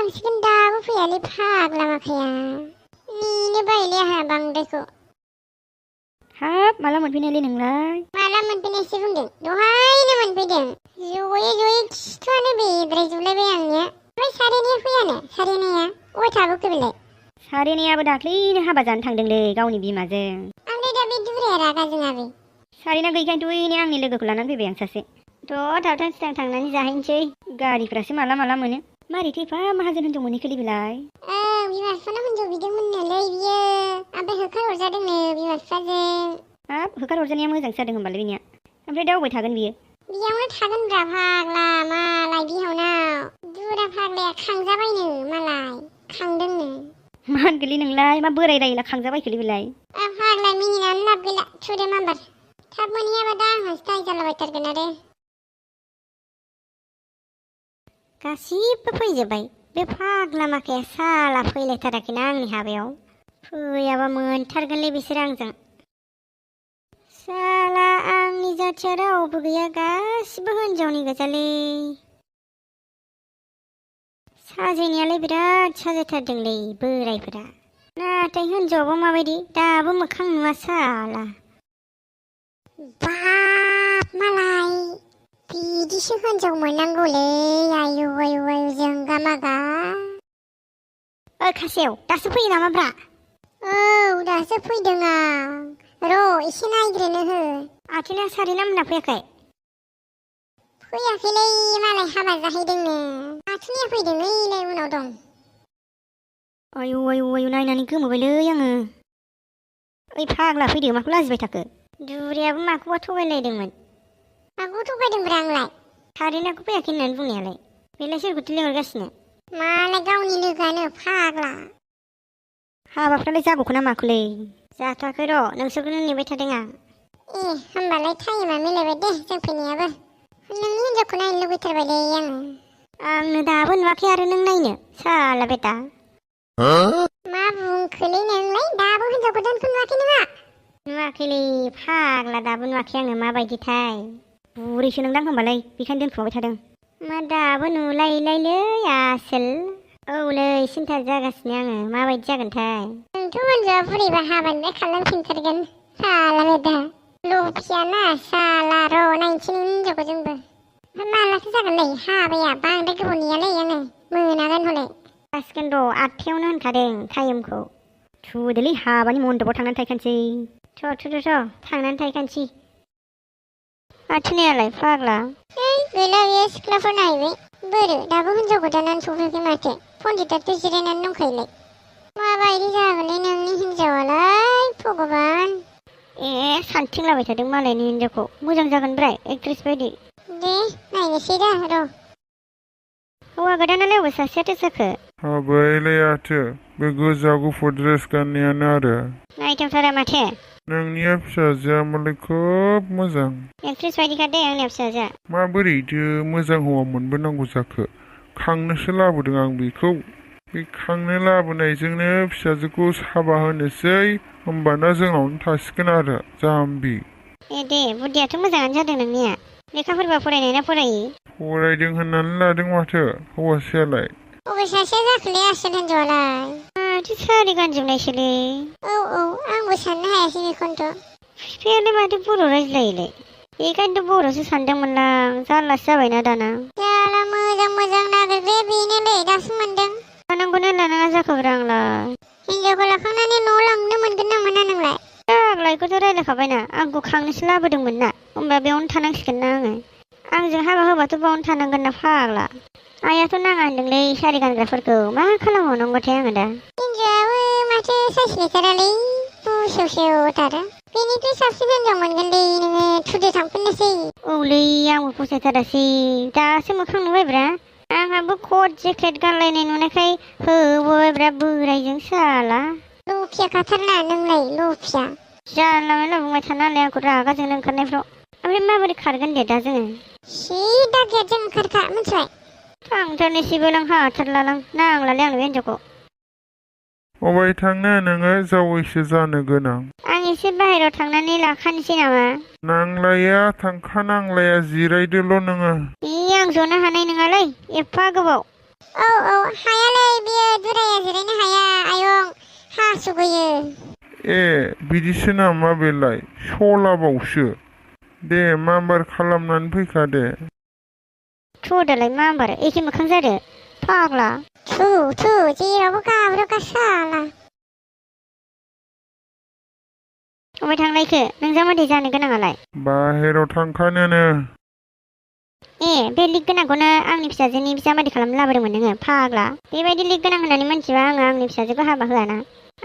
थांसिगोन दाबो फैयालै फाग्ला माखाया नेनो बायोलै आंहा बांद्रायखौ। हाब माला मोनफैनायलै नोंलाय? माला मोनफैनायसो बुंदों, दहायनो मोनफैदों। जयै जयै खिथुआनो बेद्राय जोबलायबाय आंनिया। ओमफ्राय सारेनाया फैयानो, सारेनाया अबाय थाबोखो बेलाय? सारेनायाबो दाख्लैनो हाबा जानो थांदोंलै गावनि बिमाजों। ओमफ्राय दा बे दुराया रागा जोङाबे? सारेना गैयिखायनोथ' बैनि आंनि लोगोखौ लानानै फैबाय आं सासे। थाबथां सिथां थांनानै जाहैनोसै। गारिफ्रासो माला माला मोनो। मारैथो एफा माहाजोन हिनजाव मोनहैखोलै बेलाय? बिमा बिफानाव हिनजाव बिदोंमोननोलै बियो, ओमफ्राय होखारहरजादोंनो बिमा बिफाजों। हाब होखारहरजानाया मोजांसो जादों होनबालाय बेनिया। ओमफ्राय दा अबाय थागोन बियो? बेयावनो थागोनब्रा फाग्ला मालाय बिहावनाव। दुरा फाग्लाया खांजाबायनो मालाय, खांदोंनो। मा होनगोनलै नोंलाय? मा बोराय रायला खांजाबायखोलै बेलाय? फाग्ला मिनिनानै लाब गैला, थुदो माबार। थाब मोनहैयाबा दा आंहासो दाय जालाबायथारगोन आरो। गासिबो फैजोब्बाय, बे फाग्ला माखाया साला फैलायथाराखैना आंनि हाबायाव। फैयाबा मोनथारगोनलै बिसोर आंजों। साला आंनि जाथिया रावबो गैया, गासिबो हिनजावनि गोजालै। साजायनायालाय बिराद साजायथारदोंलै बोरायफोरा, नाथाय हिनजावाबो माबायदि दाबो मोखां नुवा साला। बाब मालाय बिदिसो हिनजाव मोननांगौलै, आयु आयु आयु जोंगा मागा। खासेव दासो फैयो नामाब्रा? औ दासो फैदों आं, र' एसे नायग्रोनो हो। आथोना सारेना मोना फैयाखै? फैयाखैलै मालाय हाबा जाहैदोंनो। आथुनिया फैदों ओइलाय उनाव दं। आयु आयु आयु नायनानै गोमोबायलै आङो। ओइ फाग्ला फैदो, माखौ लाजिबाय थाखो? दुरियाबो माखौबा थगायलायदोंमोन। माखौ थगायदोंब्रा आंलाय? सारेनाखौ फैयाखै होननानै बुंनायालाय, बेलाय सोरखौथो लिंहरगासिनो? मालाय गावनि लोगोआनो फाग्ला। हाबाफ्रालाय जागौखौ ना माखौलै? जाथ'वाखै र', नोंसोरखौनो नेबाय थादों आं। होमबालाय टाइमा मिलायबाय दे जों फैनायाबो। नोंनि हिनजावखौ नायनो लुबैथारबायलै आङो। आंनो दाबो नुवाखै आरो नों नायनो साला बेटा। मा बुंखोलै नोंलाय, दाबो हिनजाव गोदानखौ नुवाखै नोंहा? नुवाखैलै फाग्ला, दाबो नुवाखै आङो माबायदिथाय। बुरैसो नोंदां होनबालाय, बेखायनो दोनखुमाबाय थादों। मा दाबो नुलायलायलै आसोल? औलै सिन्था जागासिनो आङो, माबायदि जागोनथाय। नोंथ' हिनजावा बुरैबा हाबानिफ्राय खारलांफिनथारगोन साला बेटा। लफियाना साला, र' नायनोसै नोंनि हिनजावखौ जोंबो। मालाथो जागोनलै हाबाया? बांद्राय गोबाव नेयालै आङो, मोनागोन हनै। जासिगोन र', 8थायावनो होनखादों टाइमखौ। थुदोलै हाबानि मन्दपाव थांनानै थायखानोसै। थ' थांनानै थायखानोसै। आथुनियालाय फाग्ला? गैला बेयो सिख्लाफोर नायहैबाय। बोरो दाबो हिनजाव गोदानानो सफैयाखै माथो? पन्डिताथ' जिरायनानै दंखायोलाय। माबायदि जागोनलै नोंनि हिनजावालाय भगबान। सानथिंलाबाय थादों मालायनि हिनजावखौ। मोजां जागोन ब्रा, एक्ट्रेस बायदि। दे नायनोसै दा र'। हौवा गोदानालाय अबे सासेयाथो जाखो? हाबायालाय आथो, बे गोजा गुफुर ड्रेस गाननायानो आरो। नायथावथारा माथो। नोंनिया फिसाजोआ मालाय खोब मोजां। एक्ट्रेस बायदिखा दे आंनिया फिसाजोआ। माबोरैथो मोजां हौवा मोनबोनांगौ जाखो? खांनोसो लाबोदों आं बेखौ। बे खांनो लाबोनायजोंनो फिसाजोखौ हाबा होनोसै, होमबाना जोंनावनो थासिगोन आरो जाम्बि। दे बुद्धियाथ' मोजाङानो जादों नोंनिया। लेखाफोरबा फरायनाय ना फरायि? फरायदों होननानै लादों माथो हौवासायालाय। अबे सासेया जाखोलै आसोल हिनजावालाय? माथो सारि गानजोबनायसोलै। औ आंबो साननो हायासै बेखौनोथ'। बिफायालाय माथो बर' रायज्लायोलाय? बेखायनोथ' बर'सो सानदोंमोनलां, जारलासो जाबायना दाना। जाला मोजां नागिरग्राया बेनोलै, दासो मोनदों। लानांगौना लानाङा जाखोब्रा आंलाय? हिनजावखौ लाखांनानै न'आव लांनो मोनगोन ना मोना नोंलाय? फाग्लायखौथ' रायलायखाबायना, आंखौ खांनोसो लाबोदोंमोन ना, होमबा बेयावनो थानांसिगोन ना आङो। आंजों हाबा होबाथ' बावनो थानांगोन ना फाग्ला। आइयाथ' नाङा होनदोंलै सारि गानग्राफोरखौ, मा खालामबावनांगौथाय आङो दा? हिनजावाबो माथो साइस गैथारालै, बुसेव सेवथार। बेनिफ्राय साबसिन हिनजाव मोनगोनलै नोङो, थुदो थांफिननोसै। औलै आंबो फसायथारासै, दासो मोखां नुबायब्रा। आंहाबो कट जेकेट गानलायनाय नुनायखाय होबोबायब्रा बोरायजों साला। लफिया खाथारना नोंलाय, लफिया। जानला मेनला बुंबाय थानानै आंखौ रागा जोंनो ओंखारनायफ्राव। ओमफ्राय माबोरै खारगोन दे दा जोङो? सिदा गेटजों ओंखारखा, मिथिबाय? थांथारनोसैबोलां हाथारलालां, नांलालै आंनो बे हिनजावखौ। अबाय थांनो नोङो जावैसो जानो गोनां? आं एसे बाहेरायाव थांनानै लाखानोसै नामा? नांलाया, थांखा नांलाया, जिरायदोल' नोङो। आं जनो हानाय नङालै, एफा गोबाव। औ हायालै बियो दुराया जिरायनो हाया आयं हासुगैयो। ए बिदिसो नामा बेलाय सलाबावसो दे माम्बार खालामनानै फैखा दे। थुदालाय मा होनबार एखे मोखां जादो फाग्ला। थु जेरावबो गाब्र'गा साला। अबाय थांलायखो नों जामादै जानो गोनाङालाय? बाहेराव थांखानोनो। ए बे लिक गोनांखौनो आंनि फिसाजोनि जामादै खालामनो लाबोदोंमोन नोङो फाग्ला। बेबायदि लिक गोनां होननानै मिथिबा आङो आंनि फिसाजोखौ हाबा होआना।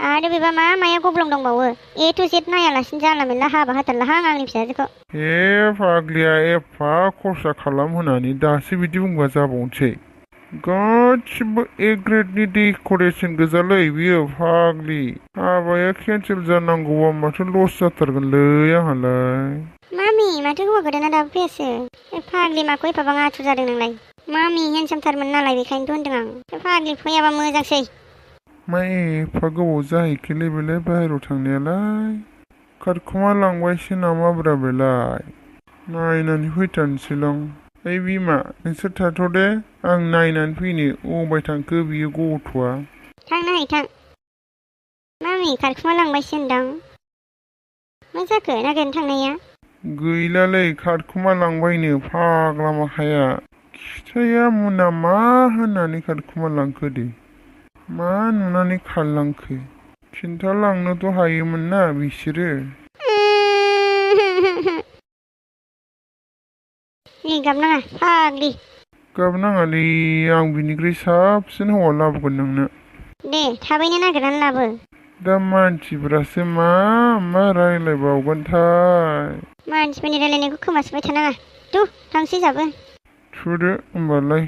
आरो बेबा मा माया गब्लं दंबावो ए टु जेड नायालासिनो जानला मेनला हाबा होथारलाहां आंनि फिसाजोखौ। ए फाग्लिया एफा खरसा खालामहोनानै दासो बिदि बुंबा जाबावनोसै। गासिबो ए ग्रेडनि डेक'रेसन गोजालै बियो फाग्लि। हाबाया केन्सेल जानांगौबा माथो लस जाथारगोनलै आंहालाय। मामि माथो हौवा गोदाना दाबो फैयासै? बे फाग्लि माखौ एफाबां आथुर जादों नोंलाय? मामि हेन्डसामथारमोन नालाय बेखायनोथ' होनदों आं। बे फाग्लि फैयाबा मोजांसै। मा एफा गोबाव जाहैखोलै बेलाय बाहेरायाव थांनायालाय? खारखुमा लांबायसो नामाब्रा बेलाय? नायनानै फैथारनोसैलां। ओइ बिमा नोंसोर थाथ' दे आं नायनानै फैनो अबाय थांखो बियो गथ'आ। थांनो हायो थां। मामि खारखुमा लांबायसो होनदां। मा जाखो नागिरनो थांनाया? गैलालै खारखुमा लांबायनो फाग्ला माखाया। खिथाया मोना मा होननानै खारखुमा लांखो दे? मा नुनानै खारलांखो? खिन्थालांनोथ' हायोमोन ना बिसोरो। गाबनाङा फाग्लि। गाबनाङालै आं बिनिख्रुइ साबसिन हौवा लाबोगोन नोंनो। दे थाबैनो नागिरनानै लाबो। दा मानसिफ्रासो मा रायलायबावगोनथाय। मानसिफोरनि रायलायनायखौ खोमा सुबाय थानाङा। थु थांसै जाबो। थुदो होमबालाय।